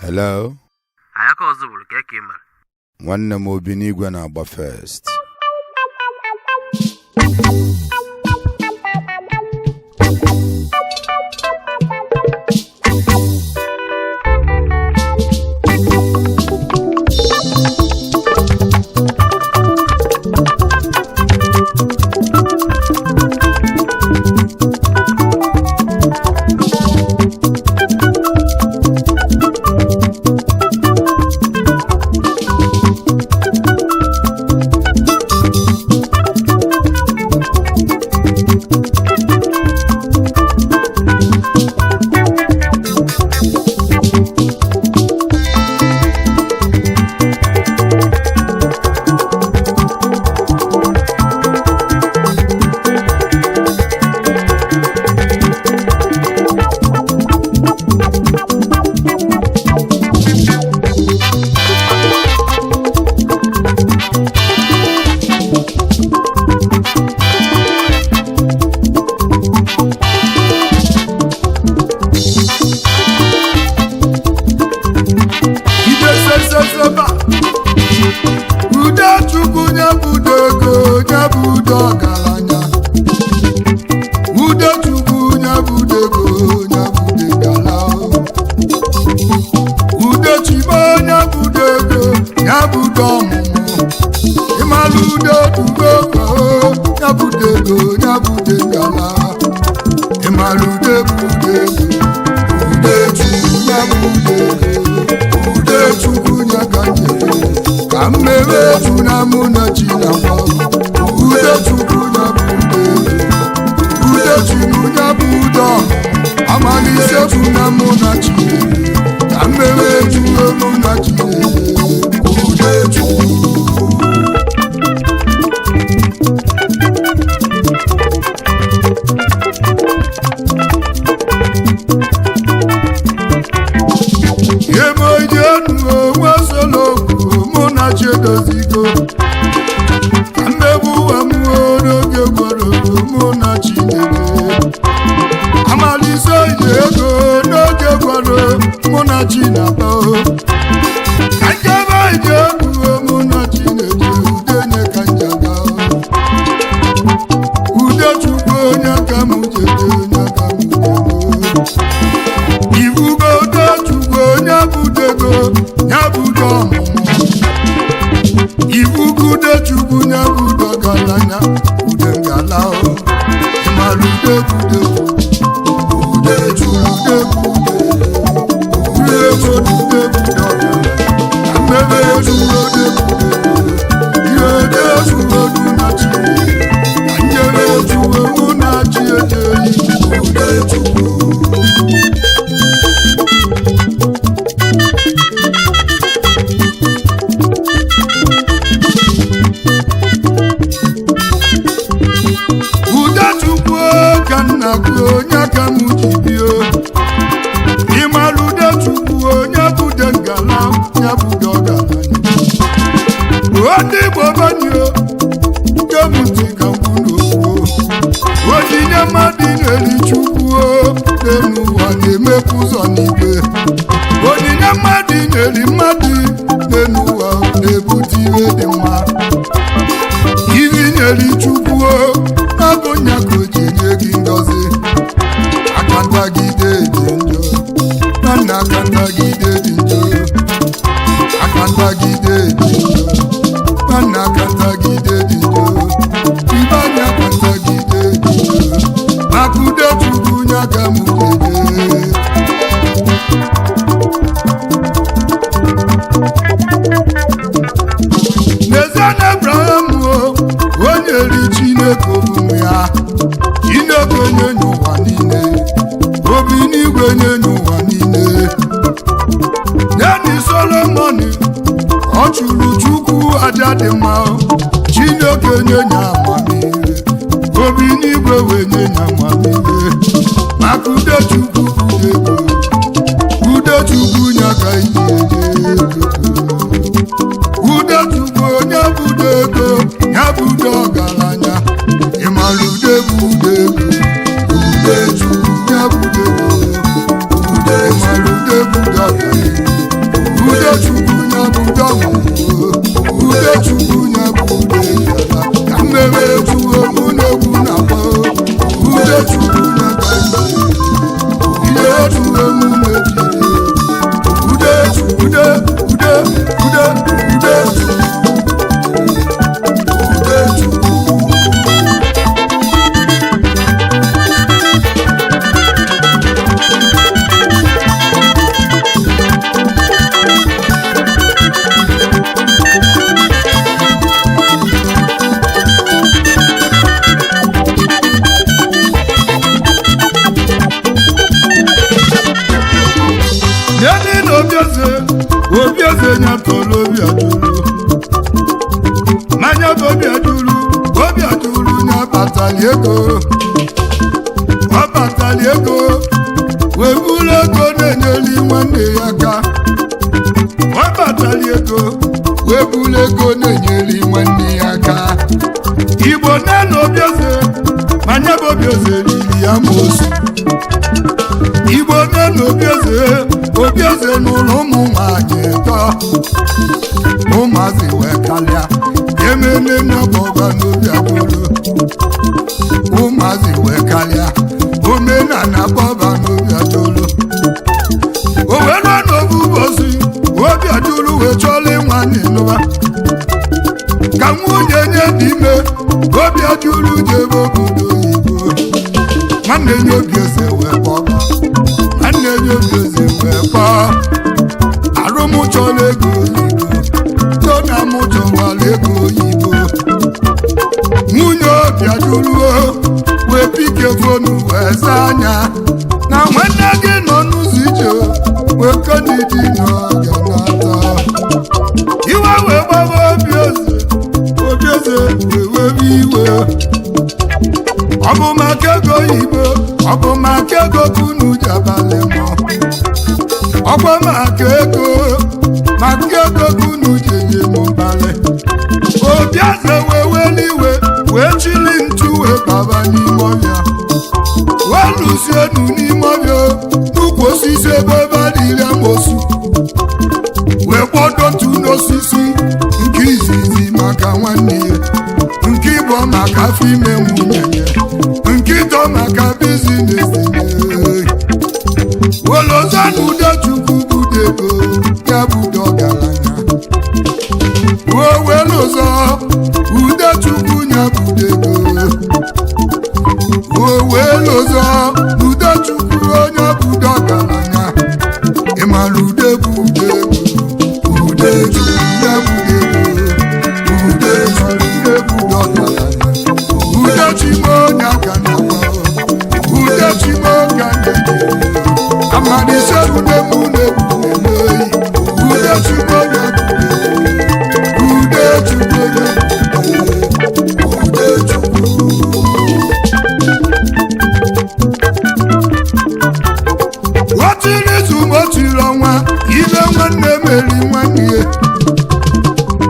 Hello? Ayaka Ozubulu ka ị mere. Nwanne m, obi n'igwe na-agba first. Ideseseseba ude Chukwu nye bụ udo ego, nye bụ udo ọgaranya. Ude Chukwu nye bụ udo ego, nye bụ udo gala. Ude Chime nye bụ udo ego, nye bụ udo ọmụmụ. Ịmalụ ude dugo ego, nye bụ udo ego, nye bụ udo gala. Ịmalụ ude bụ udo ego, ude Chukwu nye bụ udo ego. Ude Chukwu nye ka njere ka mmebe eju na mụ na chi na gwa. Ude Chukwu nye bụ ude ego, ude Chukwu nye bụ ude ọmụmụ. Amalise ju na mụ na chi ka mmebe eju mụ na chi. Ude Chukwu. Emojienu onwe solokwu mụ na chi edozigo ka mmegbu ụwa m n'oge gworo mụ na Chineke. Amalise ije ego n'oge gworo mụ na chi na-akpọ ka njebe ije egwu mụ na Chineke. Udenye ka njaga ude Chukwu onye ka m jede, onye ka m jede. Ibugo ude Chukwu onye budego ya budo ọmụmụ. Ibugo ude Chukwu ya budo ọgaranya, ude ngala o. Ịmara ude bude ude Chukwu, ude bude ude ego, ude bude ọgaranya. Na mmebe Chukwu ude bude ihe ude Chukwu du na chi na njebe Chukwu mụ na chi ejeyi ude Chukwu. Ude Chukwu ka nna gị onye ka m ji bie. Ịmara ude Chukwu onye bude ngala ya bude ọgaranya. Ndị Igbo banyo nke m ntị ka m kwu n'okwu. Onyinye mmadụ na-eri Chukwu n'elu ụwa na-emepụ ụzọ n'igwe. Onyinye mmadụ na-eri mmadụ n'elu ụwa na-ebute ihe dị mma. Iri nyere Chukwu n'ọbụ nya ka o ji enye gị ngọzi. Akantagide dị njọ na nna, akantagide dị njọ, akantagide dị njọ na nna, akantagide dị njọ. Ibe anya akantagide dị njọ maka ude Chukwu nya ka m jeje. N'ezie na Abraham o, onye ri Chineke omume ya. Chineke onye nye ụwa niile, obi n'igwe nye n'ụwa niile. Nyenị Solomoni ọ chụrụ Chukwu aja dị mma. Chineke nye nye amamihe, obi n'igwe wee nye nye amamihe. Maka ude Chukwu bụ ego, ude Chukwu nye ka iji eje ego. Ude Chukwu onye budo ego ya budo ọgaranya. Ịmara ude bụ ude ego, ude Chukwu ya budo ego. Ude ịmara ude budo ọgaranya. mụ na-etiri. Ude ude ude ude ude ude Chukwu. Nyeni na obieze, obieze nyatọrọ obi ajụrụ. Manya bụ obi ajụrụ, obi ajụrụ nya batali ego. Ọ batali ego, wee buru ego na-enyeli nwanne ya aka. Ọ batali ego, wee buru ego na-enyeli nwanne ya aka. Igbo na-enu obieze, manya bụ obieze riri ya mosu. Igbo nne na obieze, obieze n'ụlọ ụmụ nwanyị tọ, ụmụazị wee kalịa emene n'ọgbọgba n'obi agbụrụ. Ụmụazị wee kalịa omenala gbọba n'obi ajụrụ. O wee ruo n'obu ụbọchị, obi ajụrụ wee chọrọ ịnwa n'ịnụba ka nwunye nye dị ime. Obi ajụrụ jebe obodo oyibo. Nwanne nye obieze wee kpọọ, nwanne nye obieze wee kpọọ, arụmụchọrọ ego oyibo, tona mụ chọwara ego oyibo. Nwunye obi ajụruo wee pike fonu wee zaa anya na nwanne gị nọ n'ụzọ ije wee konidi n'oge nata. Iwe wee gbaba obieze, obieze wee webe iwe. Ọ bụ maka ego oyibo, ọ bụ maka ego ka unu ji abalị mọ, ọkwa maka ego, maka ego ka unu ji enye m mbalị. Obi eze wee weli iwe wee chili ntu wee baba n'ime ọbịa, wee lụzie enu n'ime ọbịa n'ukwu osisi ebe ebe adịghị amosu, wee kpọdo ntu n'osisi. Nke izizi maka nwanne ya, nke ịbụ maka afọ ime nwunye ya, nke ịtọ maka business ya. Wolozanu Udechukwu budego ya budo ọgaranya. Owelozo Udechukwu ya budego. Owelozo Udechukwu onye budo ọgaranya. Ịmara ude bụ ude, Udechukwu ya budego. Udechukwu ya budo ọgaranya. Udechimo onye aka na-agba, Udechimo ka na-eje. Amadise ude mụ na-egwu eleyi. Udechukwu onye Udechukwu onye Udechukwu. Otiri izu ma otiri ọnwa, ibe nwanne meri nwanne ya.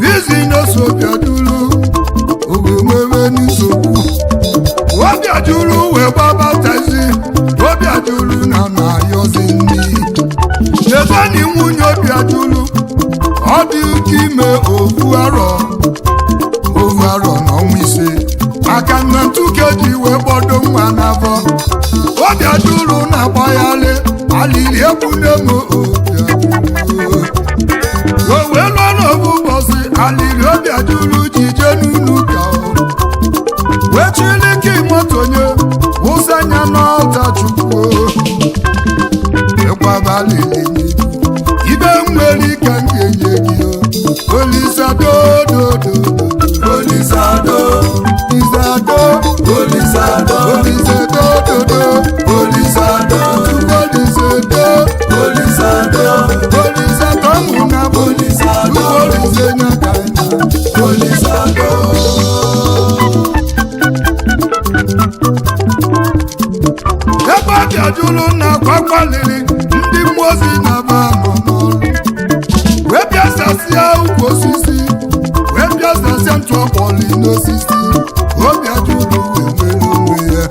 Business obiaduru oge nwere nsogbu. Obiajuru wee gbaba taxi, Obiajuru na na-ayọzi nri. Chezani nwunye Obiajuru ọ dị ụka ime ofu arọ, ofu arọ na ọnwa 5, maka na ntụke ji wee gbọdo nwa n'afọ. Obiajuru na-agbagharị alili egwu nemo Obiajuru. O wee lụọ n'obu ụbọchị alili Obiajuru ji jee n'ụlọ ụka o wee chilike moto nye wụsa anya n'ọta Chukwu ịkwabalili ibe nwere ike m ga-enye gị o. Olisadododo, Olisado, Olisado, Olisado, Olisadododo, Olisado, Chukwu Olisado, Olisado, Olisado mụ na Olisado, Chukwu Olise nya ka nna Olisado. Ebe ọbịa jụrụ na kwakpaliri ndị mmụọ ozi na-aba nọ n'ọrụ wee bịasasịa ukwu osisi, wee bịasasịa ntụ ọkpọli n'osisi. Obi ajụrụ wee nwere onwe ya,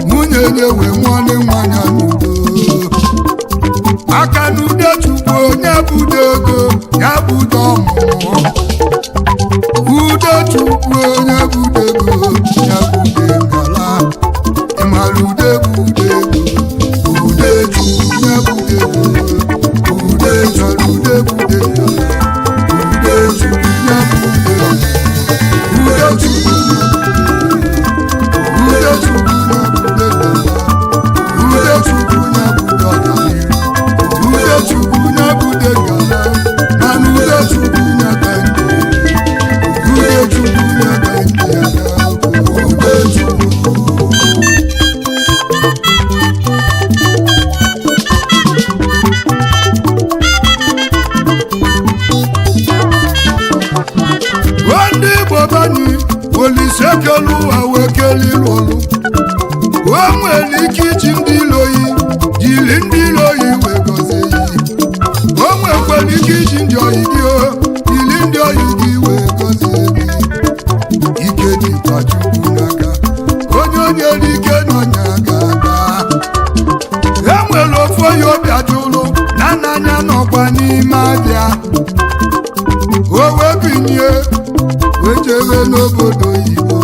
nwunye ya wee nwụọle nwanya n'udo. Aka n'ude Chukwu onye budo ego ya budo ọmụmụ. Ude Chukwu onye budo ego ya budo ngala. Ịmara ude bụ ude ego, ude Chukwu ya bụ Obiajulu na nna anya nọkwa n'ime abịa. O wee binye wee jebe n'obodo oyibo,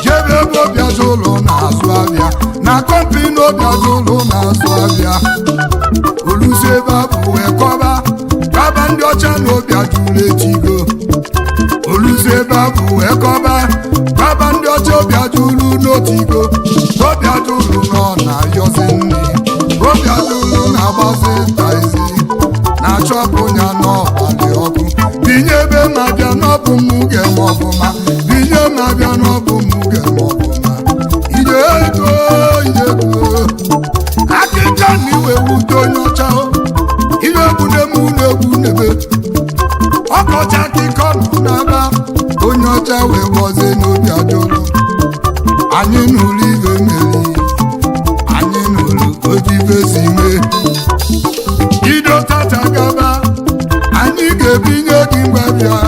jebe ebe Obiajulu na-azụ abịa, na company Obiajulu na-azụ abịa. Olusi ebe abụ wee kọba kaba ndị ọcha na Obiajulu etigo. Olusi ebe abụ wee kọba kaba ndị ọcha, Obiajulu n'otigo. Obiajulu nọ na yọzi nri, Obiajulu na-agbazi taxi, na-achọpụ ya n'ọbalị ọkụ. Binye ebe ma bịa n'ọbụ mụ ga-eme ọfụma, binye ma bịa n'ọbụ mụ ga-eme ọfụma. Ije ego, ije ego akịja na iwe wute onye ọcha o. Ihe egwu na-eme unu egwu n'ebe ọkọcha akịkọ nọ n'aba. Onye ọcha wee gọzie n'Obiajulu. Anyị nụrụ ibe mmeri, anyị nụrụ otu ibe si mee. Ido tata gaba, anyị ga-ebinye gị mgbabịa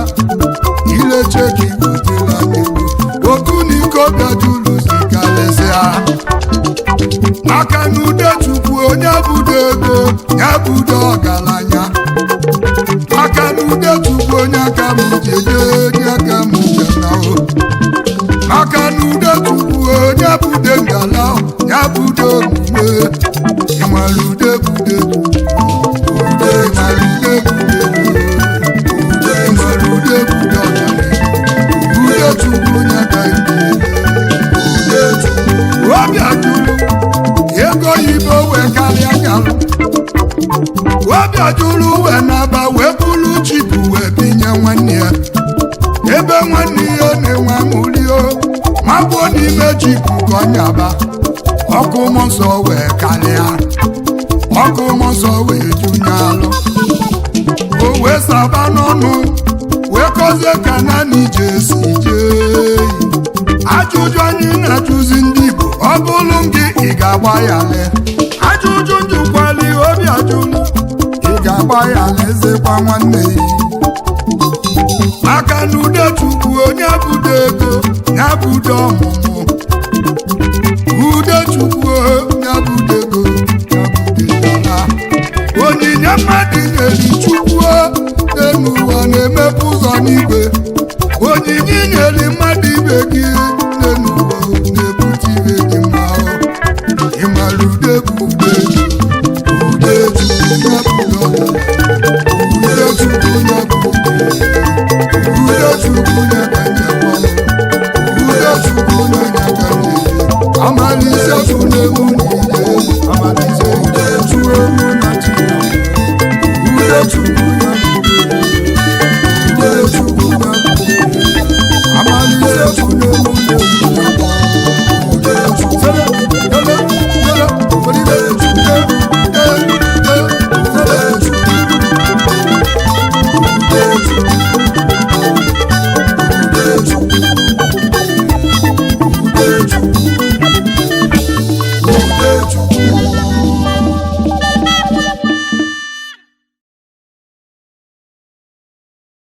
ileche gị gotela ego otu na iko. Obiajulu si karịsịa maka na ude Chukwu onye budo ego ya budo ọgaranya, maka na ude Chukwu onye aka m jeje, onye aka m jena o, maka na ude Chukwu onye bude ngala ya budo omume. Ịmara ude bude, ude ịmara ude bude, ude ịmara ude bude ọgaranya. Ude Chukwu onye aka ike, ude Chukwu. Obiajulu ego oyibo wee karịa nyalụ. Obiajulu wee naba wee bulu jeep wee binye nwanne ya, ebe nwanne ya na-enwe amụlio magbuo n'ime jeep ka ọ nyaba. Ọkụ mmụọ nsọ wee karịa, ọkụ mmụọ nsọ wee junye alụ. O wee saba n'ọnụ wee kọzie ka naanị ije si jee. Ajụjụ anyị na-ajụzi ndị Igbo, ọ bụrụ gị, ị ga-agba ya lee? Ajụjụ njụkwali Obiajulu, ị ga-agba ya lezekwa nwanne ya? Maka na ude Chukwu onye budo ego ya budo ọmụmụ. Ude Chukwu ya budo ego ya budo dala. Onyinye mmadụ nyere Chukwu n'elu ụwa na-emepe ụzọ n'igwe. Onyinye nyere mmadụ ibe gị n'elu ụwa na-ebute ibe gị mma. Ịmara ude bụ ude, ude Chukwu ya budo, ude Chukwu ya bụ ude, ude Chukwu ya ka njem ọnụ, ude Chukwu ya ka njem amalise bụ n'egwu.